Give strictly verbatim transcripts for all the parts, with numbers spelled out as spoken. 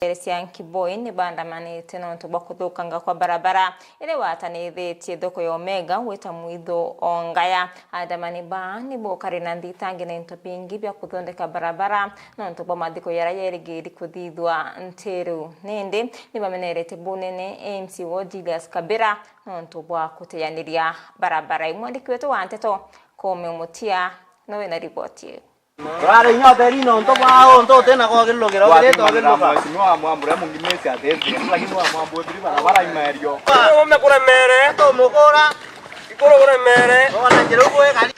Cia Nkiboi ni baandamanite nontu bwa kuthukanga kwa barabara iria iwatanithitie thoko ya Omega gwita Mwithu o Ngaya. Aandamani baa ni bukari na nthitangi na into bingi bia kuthondeka barabara nontu bwa mathiko jaria jerigiri kuthithua ntiru. Nindi ni bamenerete bunene M C A wao Julius Kabira nontu bwa kuteyaniria barabara. Mwandiki wetu wa nteto Kome Mutia nowe na riboti iu. Urare inya utheri nontu bwa untu utina kwagirira ukirira ukirite ukirira. Mheshimiwa Mwambure mungimisi atete, lakini wa Mwambure biri barabara imerio. Ume kuremere. Tumukura. Ikuru kuremere. Ona njira uguo ikari.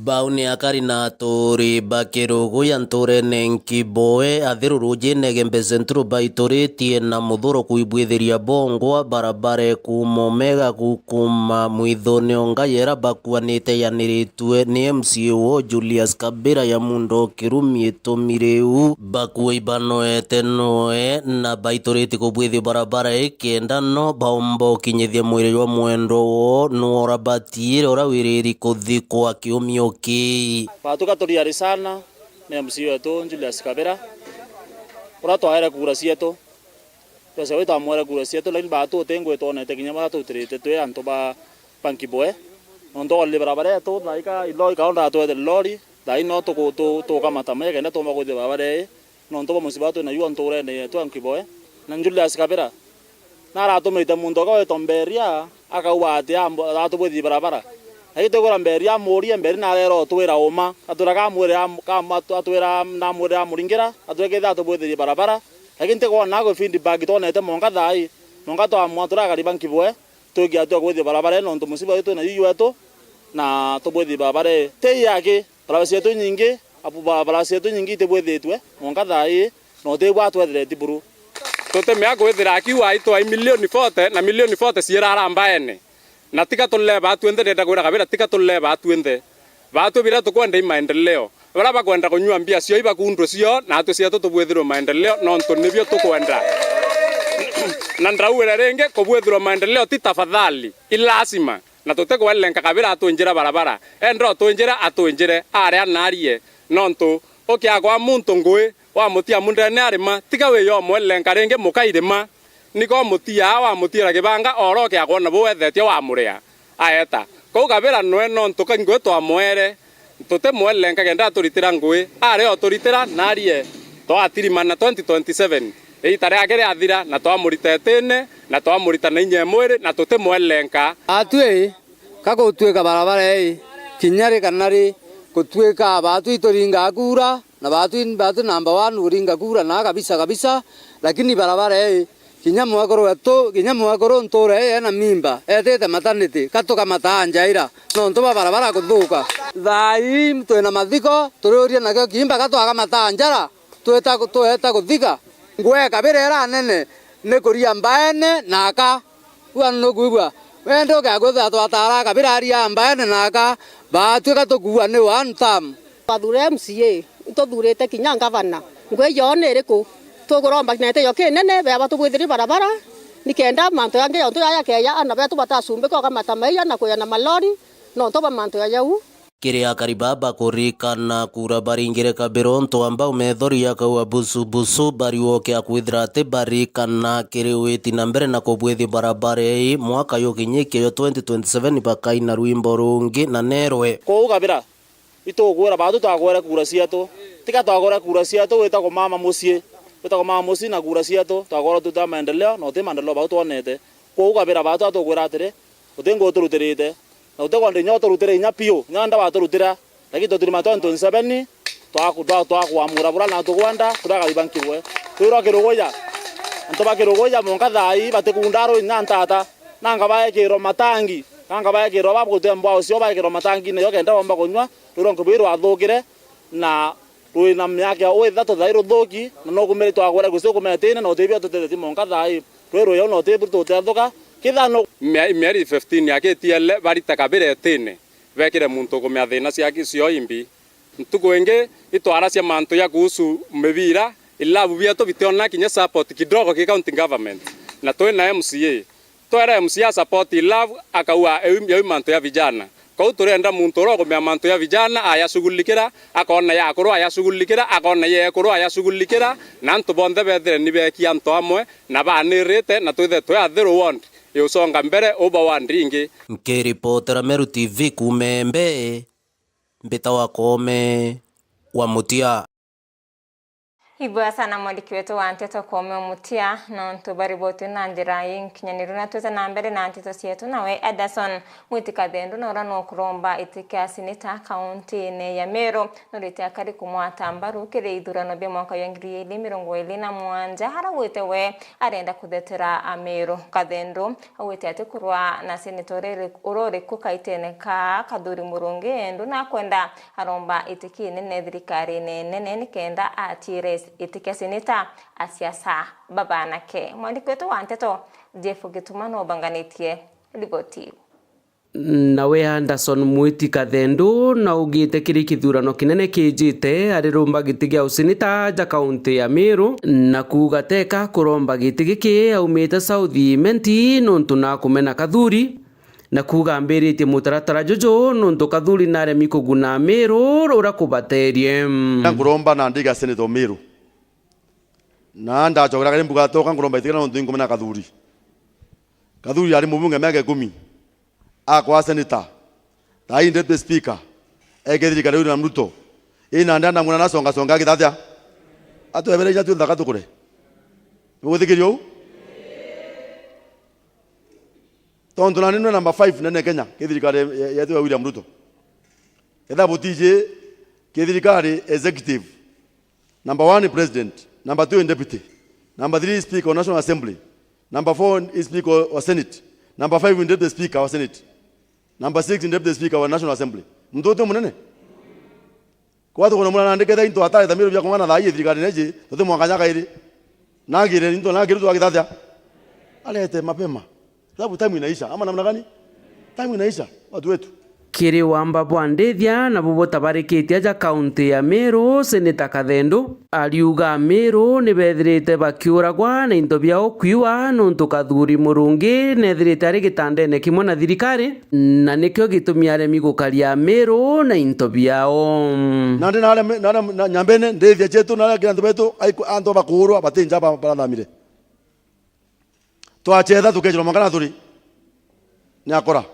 Bau ni akari na aturi ba Kirugu ya nturene Nkiboe, athiru rujine Gembe Central baituritie na muthuro kuibwithiria bongwa barabara kuuma Omega gukuma Mwithune o Ngayera bakuanite yaniritue ni M C A wao Julius Kabira ya Mundo Kirumi itumi riu bakua ibanoete noe na baituriti kubwithia barabara ii kenda no baumba ukinyithia mwiri jwa mwendwa woo nwora batiire uria wiriri kuthikwa kiumio kii. Batuka turiari sana ni M C A wetu Julius Kabira, uria twaere kura cietu. Twese wi twamwere kura cietu, lakini baatu uti ngui twonete kinya baria tutirite twi antu ba, ba Nkibwe. Nontu orire barabara yetu, thaika ilo ikaonda twethere lori, thaai no tuku-, tu-, tukamata maya kenda tuumba kwithia barabara ii. Nontu bwa musiba twina juo nturene yetu ya Nkibwe. Na Julius Kabira, naratumite muntu uka witwa Mberia, akauga ati ambo-, atubwithirie barabara. Lakini twigwira Mberia amurie, Mberia narera utwira uma. Atwira kamwire am-, kam-, atu-, atwira namwire amuringira, atwira kethira atubwithirie barabara. Lakini ntikwona kwi feedback twonete mwanka thaai. Mwanka twamwa turakari ba Nkibwe, twikia atua kwithia barabara ii nontu musiba uyu twina ju jwetu, na tubwithirie barabara ii. Ti yaki, barabara cietu inyingi, abu-, barabara cietu inyingi itibwithitue, mwanka thaai, na utibwa twethereti buru. Tutimea kwithira akiuga itwai milioni forty, na milioni forty ciirara mbaene. Na tiga tuleba atwinthe, ndenda kwira Kabira, tiga tuleba atwinthe. Baatwi biria tukwenda i maendeleo. Baria bakwenda kunyua mbia cio ibakundu cio, na atwi cietu tubwithirwe maendeleo, nontu nibio tukwenda. Na ndauire ringi, kubwithirwa maendeleo ti tafadhali, i lazima. Na tutikwelenka Kabira atwinjira barabara. Enda utwinjira, atwinjire, aria narie. Nontu ukiagwa muntu ngui, wamutia mundene arima, tiga wiyo umwelenka ringi mukairima. Niko umutiaa, wamutiira kibanga, oroke akwona bu wethetie wamuria. Aeta. Kou Kabira nwe nontu ka ngui twamwere, tutimwelenka kenda aturitira ngui, aria uturitira, narie. Twatirimana twenty twenty-seven. Iita riake riathira, na twamurita itine, na twamurita na inya e mwiri, na tutimwelenka. Atwi, ka gutwika barabara ii, kinya ri kana ri, gutwika baatwi turinga kura, na baatwi, baatwi number one kuringa kura na kabisa kabisa, lakini barabara ii, kinya mwekuru wetu, kinya mwekuru ntuura ii ena mimba, etite maternity, ka tukamata njaira, nontu bwa barabara kuthuka. Thaai twina mathiko, turiuria nakio kiimba ka twakamata njara, tweta, tweta kuthika. Ngui e Kabira iria nene, ni kuria mbaene na aka. Bwana nukwigua? Wende ukeakwithira twatara Kabira aria mbaene na aka, baatwika tukuua ni one term. Twathure M C A, ituthurite kinya ngavana. Ngui yoo ni iriku? Tukuromba na gitio kinene, beaba tubwithirie barabara, nikenda mantu jangi jonthe jaja jakeeja, ana betu batacumbika ukamata maiya na kuya na malori, nontu bwa mantu ja jau. Kiri akari baa bakurikana kura baringire Kabira untu wa mbau methori akauga busu busu, bariuoke akwithira ati barikana kiri witi na mbere na kubwithia barabara ii mwaka yukinyikio yo twenty twenty-seven bakaina rwimbo rungi na nerwe. Kou Kabira, itukwira baatu twakwere kura cietu. Tiga twakwere kura cietu wita kumama mucii. Wita kumama mucii na kura cietu, twakwere tuta maendeleo, na uti maendeleo bau twonete. Kou Kabira baatu atukwira atiri, uti nguu uturutirite. Na utikwenda inya uturutire inya piu, inya nda waturutira. Lakini tutirima twenty twenty-seven, twaku-, twa-, twakwamura bura na tukwenda, turakari ba Nkibwe. Twirwa Kiruguya. Antu ba Kiruguya monka thaai, batikunda rui inya ntata. Nanga baekirwa matangi, nanga baekirwa bagutemba ucio, baekirwa matangi, nayo kenda bomba kunywa, rwirwa Nkibwe rwathukire, na rwina miaka ya ithatu thaai ruthuki, na nukumiri twagwira gucio kumetine, na utibia tutethetie monka thaai. Rwi rwiyau na utiburi tutethuka, kithano. Mia-, mieri fifteen akitiele barita Kabira itine, bekire muntu kumea thina ciake cio imbi. Ntuku ingi itwaracia mantu ya kuhusu mibira, ilabu bietu bitiona kinya support kidogo ki county government, na twina M C A. Twera M C A support ilabu, akauga eu, eu mantu ya vijana. Kou turenda muntu uria ugumia mantu ya vijana ayashughulikira, akona ya akuru ayashughulikira, akona ya ekuru ayashughulikira, na antu bonthe bethire ni beeki antu amwe, na baanirite, na twithe twi a Thiru ward iusonga mbere uba ward ingi. Nkiripotera Meru T V kuuma Embe, mbita wa Koome wa Mutia. Ibwega sana mwandiki wetu wa nteto Koome Omutia, nontu bariboti na njira inkinyaniru, na twite na mbere na nteto cietu. Nawe Ederson Mwiti Kathendu, na uria nukuromba giti kia seneta kauntine ya Meru, nurite akari kumwata mbaru kiri ithurano bia mwaka jwa ngiri igiri mirongo iri na mugwanja, aria augite we arenda kuthetera Ameru. Kathendu augite ati kurwa na seneta uria uri-, uria uriku kaitene ka Kathuri Murungi, endu nakwenda aromba giti kinene thirikarine nene nikenda atiire giti kia seneta asiasa babanake. Mwandiki wetu wa nteto Jeff Gituma nubanganitie riboti iu. Nawe Anderson Mwiti Kathendu naugite kiri kithurano kinene kijite arirumba giti gia useneta ja kaunti ya Meru, na kuuga teka kuromba giti giki aumite South Imenti nontu nakumena Kathuri, na kuuga ambiritie mutaratara juju nontu Kathuri naremi kuguna Meru uria kubaterie. Nkuromba na ndiga Senate o Meru. Na ndacokera kari mbuga toka nkuromba itikira nontu inkumena Kathuri. Kathuri ari mubunge miaka ikumi. Akwa seneta. Thaai deputy speaker. Eke thirikari William Ruto. Ina nda na mwana nasonga songa agithatia. Atwebere inya twi nthaka tukure. Buguthikiria uu? Tontu nani nwe number five nene Kenya, ki thirikari ye-, yetu ya William Ruto. Ketha butiji ki thirikari executive. Number one, president. Number two, deputy. Number three, speaker of National Assembly. Number four, speaker of Senate. Number five, deputy speaker of Senate. Number six, deputy speaker of National Assembly. Muntu uti munene? Kwa tukona mwana nandikete into atare tamiro bia kung'ana thaa ii thirikari neji, tuti mwanka nya kairi. Nagire into nagire twagithatia. Alete mapema. Sababu time inaisha. Ama namna gani? Time inaisha, watu wetu. Kiri wamba bwa ndithia nabo butabarikitie aja kaunti ya Meru, Seneta Kathendu ariuga Ameru ni bethirite bakiuragwa na into biao kwiwa nontu Kathuri Murungi nethirite ari gitandene kimwe na thirikari, na nikio gitumi aremi gukaria Ameru na into biao. Nandi naria me-, naria na Nyambene, ndithia cietu, naria kiri antu betu, aiku-, antu bakuurwa, bati nja ba-, barathamire. Twachetha tukejirwa mwanka na turi. Ni akora.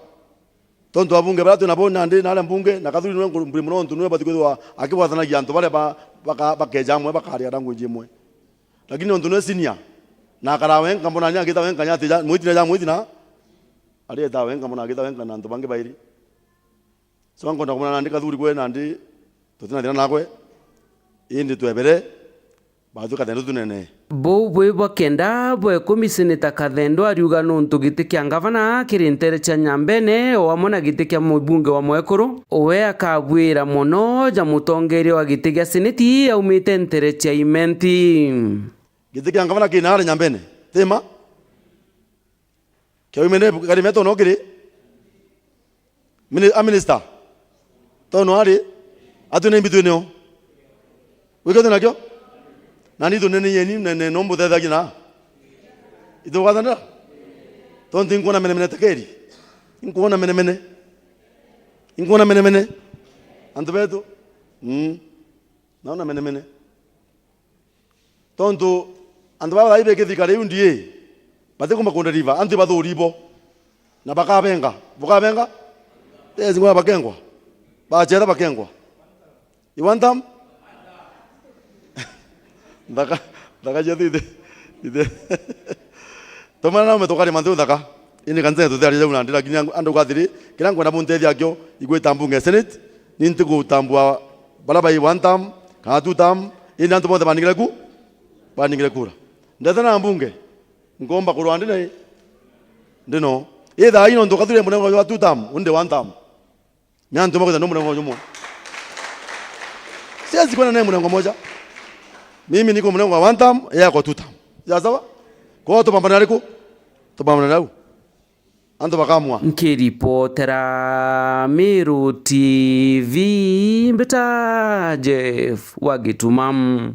Tontu abunge baria twi nabo nandi naria mbunge, na Kathuri niwe nkuru mburi mono, nontu niwe bati kwithirwa akibwathanagia antu baria ba-, baka-, bakeja amwe, bakaria rangu inji imwe. Lakini nontu niwe senior, na akaraa wenka, mbona ni agita wenka, nyati ja, mwiti na ja mwiti na, arieta wenka, mbona agita wenka na antu bangi bairi. So, nkwenda kumwira nandi Kathuri gwe nandi tutina thina nakwe, indi twebere, batwi Kathendu tunene. Buu bwi bwa kenda bwa ikumi, Seneta Kathendu ariuga nontu giti kia ngavana kiri ntere cia Nyambene o amwe na giti kia mubunge wa Mwekuru, we akabwira mono ja mutongeria wa giti gia seneti aumite ntere cia Imenti. Giti kia ngavana kiri naari Nyambene, ti ma? Kiaumene kari meto no kiri. Mini-, a minister. To no ari. Atu ni mbitu nio. Wikete nakio? Na ni tunene yeni, ne, ne, no mbutethagia na. Itugwathana? Tontu nkuona mene mene tekeri. Nkuona mene mene. Nkuona mene mene. Antu betu. Mm. Naona mene mene. Tontu antu baba thaai beki thirikari iu ndii, batikumba kunderiva, antu ibathuri ibo. Na bakabenga. Bukabenga? Yes, ngwa bakengwa. Bachera bakengwa. You want them? Nthaka, nthaka cia thithi. Thithi. Tumana na ume tukari mantu nthaka. Ini kanisa tuthiaria jau nandi, lakini andu, andu ugathiri, kira nkwenda muntethia akio, igwita mbunge ya Senate, ni ntikutambua bara bai one term, kana two term, ini antu bonthe baningire ku, baningire kura. Ndeta na mbunge, nkomba kurwa ndi nai, ndi no. Ithaa ino ntuka turi munengo wa two term, undi one term. Ni antu makwenda no mrengo jumwe. Siwezi kwenda naye mrengo moja. Mimi niko mrengo wa one term, yeye ako two term. Ya sawa? Kwa hiyo tupambane aliku? Tupambane nau. Antu bakamwa. Nkiripotera Meru T V, mbita Jeff wa Gituma.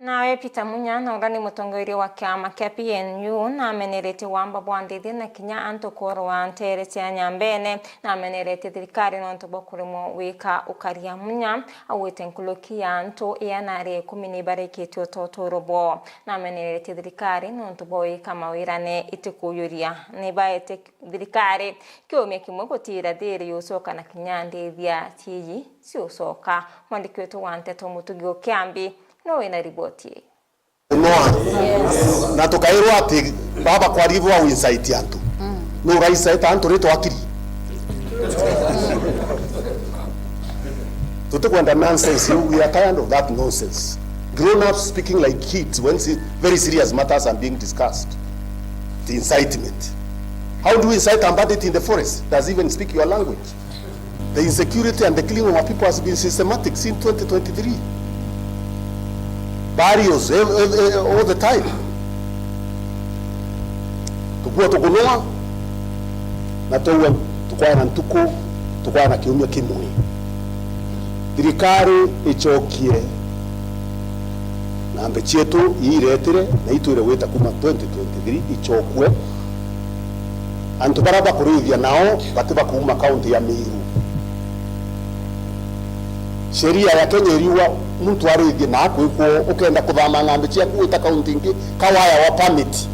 Nawe Peter Munya, na uria ni mutongoria wa kiama kia P N U, nameneretie wamba bwa ndithi na kinya antu kuorwa nteere cia Nyambene. Nameneretie thirikari nontu bwa kuremwa gwika ukaria Munya, augite nkuruki ya antu iana ria ikumi ni barikitue utoro bwao. Nameneretie thirikari nontu bwa gwika mawirane itikuyuria. Ni baete thirikari kiumia kimwe gutira thiri yucoka na kinya ndithia ciiji ciucoka. Mwandiki wetu wa nteto Mutugi Ukiambi no wina riboti ii. Noa. Na tukairwa ati baba kwari bwa incite antu. No uraicite antu ri twakiri. Tutikwenda nonsense. We are tired of that nonsense. Grown ups speaking like kids when se-, very serious matters are being discussed. The incitement. How do we incite a bandit in the forest? Does he even speak your language? The insecurity and the killing of our people has been systematic since twenty twenty-three. Burials, ev-, ev-, ev-, all the time. Tukua tukunua, na twaua, tukwaya na ntuku, tukwaya na kiumia kimwe. Thirikari icokie ngambi cietu iiretire na itwire gwita kuma twenty twenty-three icokue. Antu baria bakurithia nao bati bakuuma kaunti ya Meru. Sheria ya Kenya iriuga muntu arithie na akwikwo, ukenda kuthama ngambi ciaku gwita kaunti ingi, ka waya wa permit.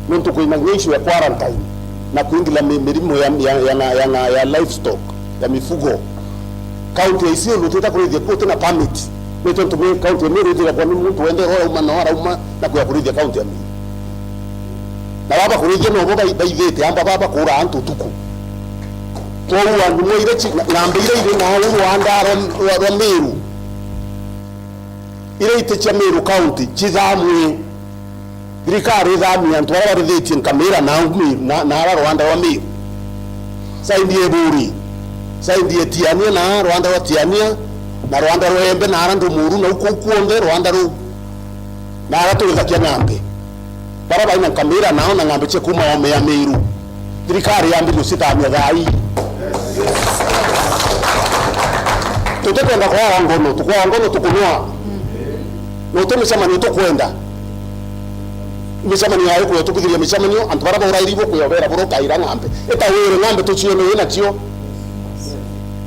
Nontu kwina issue ya quarantine na kuingila mi-, mirimo ya, ya, ya, ya, ya, ya livestock, ya mifugo. Kaunti ya Isiolo utita kurithia kuo utina permit. Ni tontu mi-, kaunti ya Meru ithiragwa ni muntu wende uria arauma nao arauma na kuya kurithia kaunti ya Meru. Na baba kurithia nobo bai-, baithite amba baba kuura antu utuku. Twaua ndumo iria ci-, na, ng'ombe iria iri na uru rwanda rwa, rwa, rwa Meru. Iria iti cia Meru County cithamue. Thirikari ithamie antu aria barithitie nkamira na Meru, na, na ara rwanda rwa Meru. Saindi e Buri, saindi e Tiania na rwanda rwa Tiania, na rwanda rwa Embe na ara Ndumuru na uku kuonthe rwanda ruu. Na ara turithakia ng'ombe. Bara baina nkamira nao na ng'ombe cia kuuma ome ya Meru. Thirikari yambirie gucithamia thaa ii. Tutikwenda kwaga ngono, tukwaga ngono tukunwa. Na uti micemanio tukwenda. Micemanio yayo kuya tukithiria micemanio, antu bara baurairi bo kuya ubera buru kaira ng'ombe. Itawire ng'ombe tucione wina cio.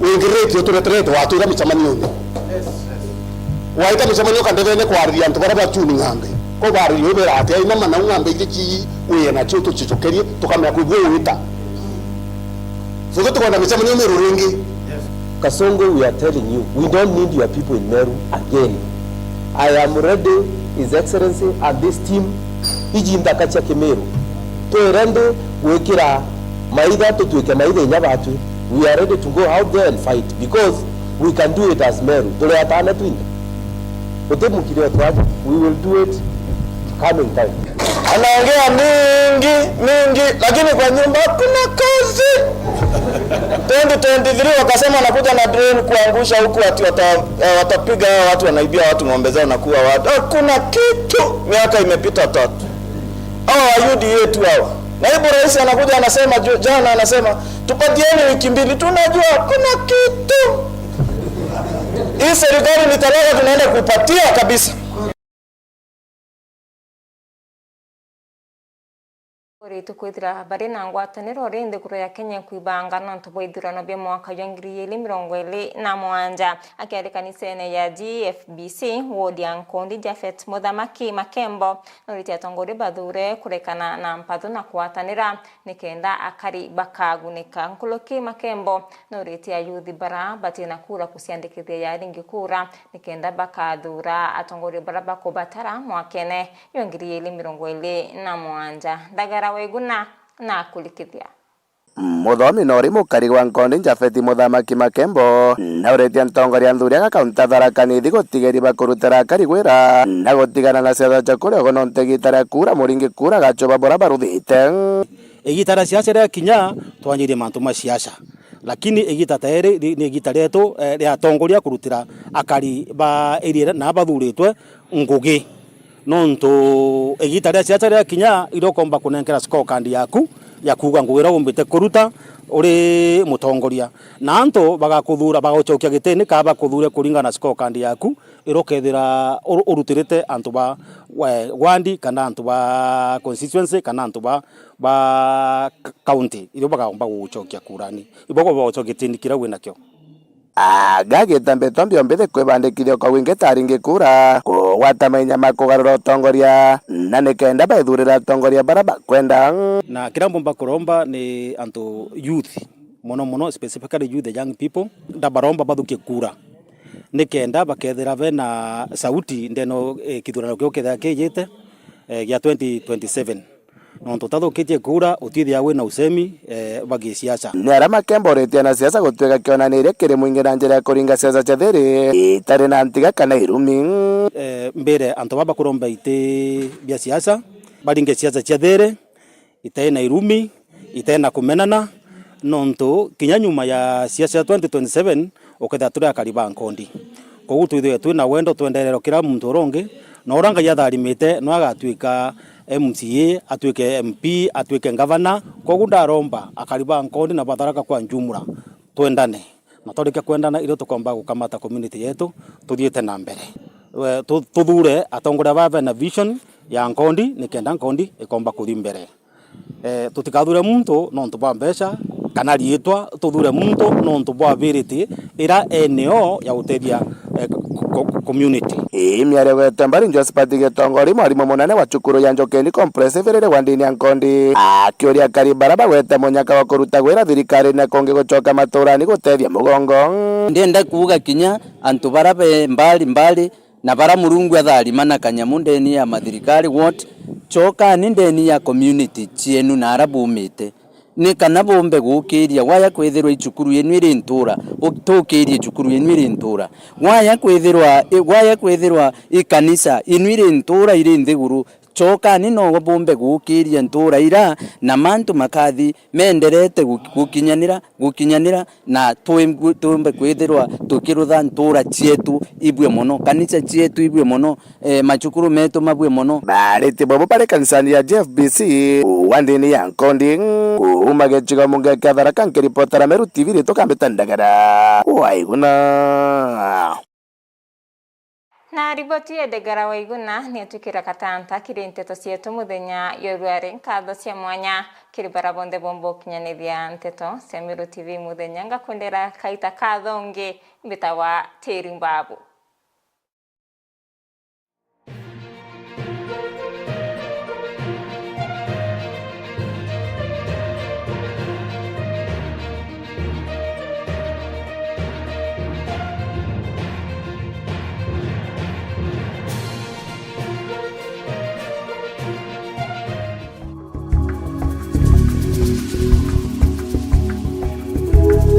Wingiriritie utureterete watwira micemanione. Waita micemanio kandebene kwariria antu baria bachuni ng'ombe. Ko bariria ubera ati aina mana ng'ombe iria ci wiye nacio tucicokerie tukamenya kwigua wita. So tukwenda micemanio Meru ringi. Kasongo, we are telling you, we don't need your people in Meru again. I am ready, His Excellency and this team, iji nthaka cia Kimeru. Twi ready gwikira maitha, tutuike maitha inya batu. We are ready to go out there and fight because we can do it as Meru. Turi atana twinthe. Uti mukiri o twaja. We will do it coming time. Anaongea mingi, mingi, lakini kwa nyumba hakuna kazi. Twenty twenty-three wakasema wanakuja na drone kuangusha huku ati wata-, eh, watapiga hawa watu wanaibia watu ng'ombe zao na kuua watu. Hakuna kitu. Miaka imepita tatu. Hawa wa U D A tu hawa. Naibu rais anakuja anasema ju-, jana anasema, "Tupatieni wiki mbili." Tunajua hakuna kitu. Hii serikali ni talaka tunaenda kupatia kabisa. Uritu kwithira bari na ngwataniro ri nthiguru ya Kenya kwibanga nontu bwa ithurano bia mwaka jwa ngiri igiri mirongo iri na mugwanja. Akiari kanisene ya G F B C, ward ya Nkondi, Japhet Muthamaki Makembo, nuritie atongoria bathure kurekana na mpathu na kwatanira nikenda akari bakagunika. Nkuruki Makembo nuritie ayuthi bara batina kura kuciandikithia yaringi kura nikenda bakathura atongoria bara bakubatara mwakene jwa ngiri igiri mirongo iri na mugwanja. Ndagara Waiguna na akurikithia. Muthomi na uri mukari gwa Nkondi Japhet Muthamaki Makembo, nauritie ntongoria nthuri aga kaunti Tharaka Nithi gutigeri bakurutira akari gwira na gutigana na siasa cia kuria ugo nontu igita ria kura muringi kura gacuba bura baruthite. Igita ria siasa riakinya, twanjirie mantu ma siasa. Lakini igita ta riri ri-, ni igita rietu, eh, ria atongoria kurutira akari ba area na bathuritwe ngugi. Nontu igita ria siasa riakinya, iria ukomba kunenkera scorecard yaku, ya kuuga ngugi iria umbite kuruta uri mutongoria. Na antu bagakuthuura, bagagucokia gitini, kana bakuthuure kuringana na scorecard yaku, iria ukethira ur-, urutirite antu ba, we, ward, kana antu ba constituency, kana antu ba, ba k-, county, irio bagaomba gugucokia kurani. Ibo bagucokia gitini kiria winakio. Agagita mbitwa mbio mbithi kwibandikithia kwa wingi ta aringi kura, kugwata mainya ma kugarura utongoria, na ni kenda baithuurira atongoria baria bakwenda. Na kiria mbumba kuromba ni antu youth, mono mono, specifically youth, the young people, ndabaromba bathukie kura, ni kenda bakethira bena sauti ndeno, eh, kithurano kiu kethira kijite, eh, gia twenty twenty-seven. Nontu utathukitie kura, utithia wina usemi, eh, bwa gisiasa. Ni aria makemboretie na siasa gutuika kionaniria kiri mwingi na njira ya kuringa siasa cia thiri itari na ntiga kana irumi. Eh, mbere antu baba kuromba iti bia siasa, baringe siasa cia thiri, itari na irumi, itari na kumenana, nontu kinya nyuma ya siasa ya twenty twenty-seven, ukethira turi akari ba nkondi. Koguo twithirwe twina wendo, twendererwe kira muntu uria ungi, na uria Ngai atharimite no agatuika M C A, atuike M P, atuike ngavana. Koguo ndaromba akari ba nkondi na ba Tharaka kwa njumura, twendane, na twarikia kwendana, irio tukomba gukamata community yetu tuthiite na mbere. We, tu-, tuthure atongoria baba bena vision ya nkondi, ni kenda nkondi ikomba kuthi mbere. Eh, tutikathure muntu nontu bwa mbeca kana riitwa, tuthure muntu nontu bwa ability ira eneo ya gutethia, eh, co-, co-, community. Ii miario gwetwe mbari Josephat Gitongori, mwarimu munene wa cukuru ya Njokeni Comprehensive riri wa ndini ya Nkondi, akiuria akari bara bagwete munyaka wa kuruta gwira thirikarine kungi gucoka maturani gutethia mugongo. Ndienda kuuga kinya antu bara be mbari mbari na bara Murungu atharima na kanyamu ndeni ya mathirikari ward, cokani ndeni ya community cienu na ara bumite, ni kana bumbe gukiria. Waya kwithirwa i cukuru yenu iri ntura, u-, tukirie cukuru yenu iri ntura. Waya kwithirwa, i-, waya kwithirwa i kanisa inu iri ntura iri nthiguru, cokani no bumbe gukiria ntura ira, na mantu makathi menderete gu-, gukinyanira, gukinyanira, na twi-, twiumbe kwithirwa tukirutha ntura cietu ibue mono, kanisa cietu ibue mono, eh, macukuru metu mabue mono. Bariti bobo bari kanisani ya J F B C wa ndini ya Nkondi, kuuma gicigo munge kia Tharaka, nkiripotera Meru T V, riitwa Kambita Ndagara, Waiguna. Na riboti ya Ndegara Waiguna niyo twikira katanta kiri nteto cietu muthenya ya ruari. Nkatho cia mwanya kiri bara bonthe bomba ukinyanithia nteto cia Meru T V muthenya. Ngakwendera kaita kathongi, mbitawa Teri Mbabu.